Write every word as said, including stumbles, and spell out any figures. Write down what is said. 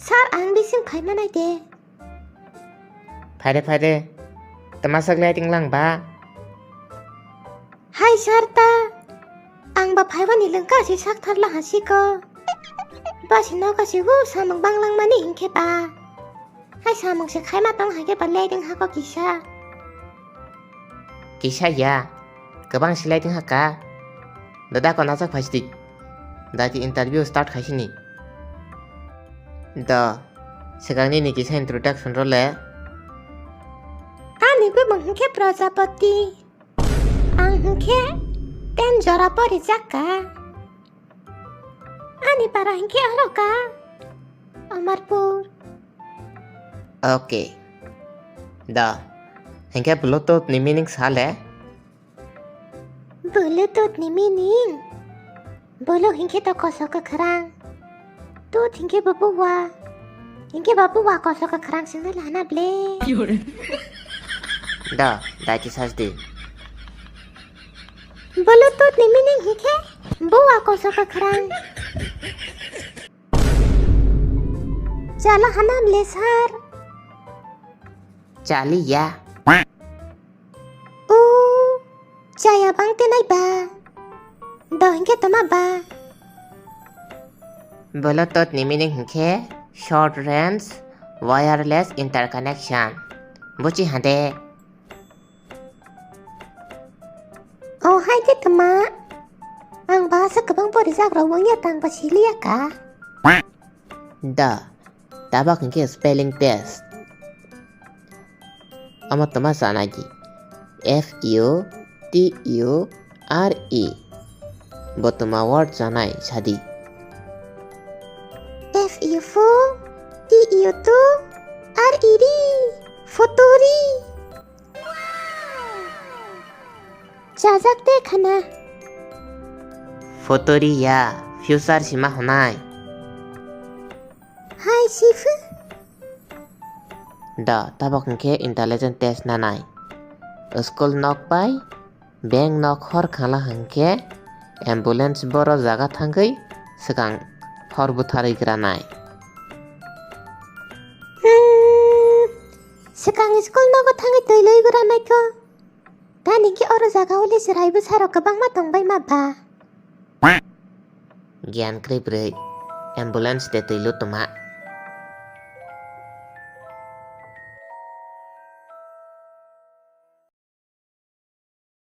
Sir, ang bising phai manai de. Phaide, phaide. Tama sak lighting lang ba? Hai sir ta. Ang ba phaiwani lengka si sak thar la hasi ko. Ba si nogo si wu samung bang lang mani hinkhe ba. Hai samung se khaima tong hai khe ba lighting ha ko kisa. Kisa ya. Kwbang si lighting ha ka. Dada ko najak phai sidi. Da ki interview start khai sini. Da. Swkangni ni kisa introduction role. Ani bumung hinkhe Prajapati. Ang hinkhe ten jora pori jakka. Ani para hinkhe aro ka Amarpur. Okay. Da. Hinkhe Bluetooth ni meaning sale? Bluetooth ni meaning? Bulu hinkhe to koso kwkhrang. Tut hinkhe bo buwa. Hinkhe bo buwa koso kwkhrang singwi lana ble. Da, dai ti sas di. Bluetooth ni meaning hinkhe buwa koso kwkhrang. Chala hanam le sir. Chali ya. U, chaya bang tenai ba. Do hinkhe toma ba. Bluetooth ni meaning hinkhe short range wireless interconnection. Buchi hade. O hai khe toma. Ang ba asa kwbang pori jak rok wngya tang ba siliya ka. Da. Tabok hinkhe spelling test. Omo toma chanai di. F U T U R E. Bo toma word chanai sadi. F U fu, T U tu, R E ri, futuri. Chajak te khana. Futuri ya, future sima honai. Hai sifu. Da, tabok hinkhe intelligent test nanai. School nok pai, bank nok hor khala hinkhe ambulance boro jaga thangwi swkang hor butharwi granai. Hmm, swkang school nogo thangwi twi lwi granai kho. Tani khe oro jaga o le chwrai bwsarok kwbangma tongbai ma ba? Giyan kwrwi bwrwi, ambulance de twi lu tuma.